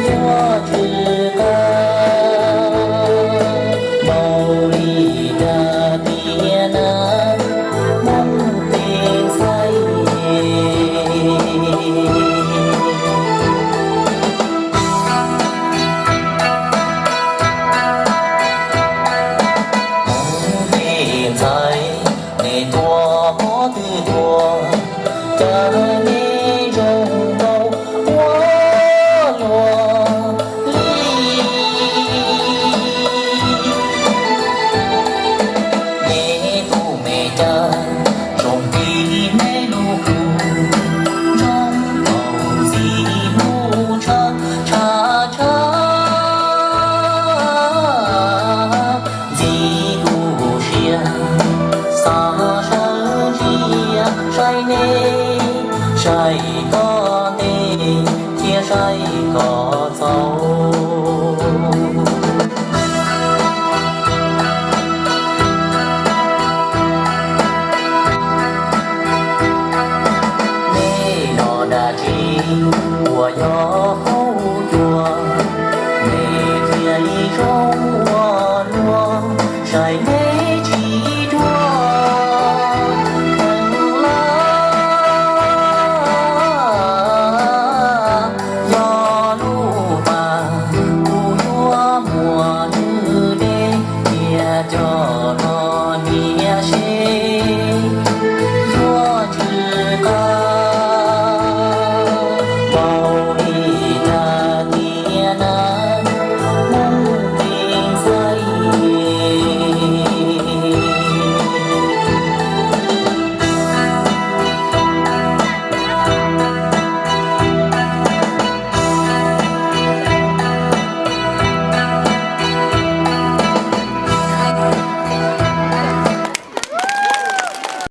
yuav tsis qab npaum li cas tiag na, Hmoob tej ntxhais. Hmoob tej ntxhais, nej tuaj qhov twg tuaj, cas nej zoo nkauj ua luaj li. Nej tus me cas zoo li nej lub kua, zoo nkaus ntxim hlub tshaj tshaj tshaj. Ntxim lub siab xav sawv ntsia saib nej, saib koj ntej thiab saib koj txaus. Nej los dab tsi uas yog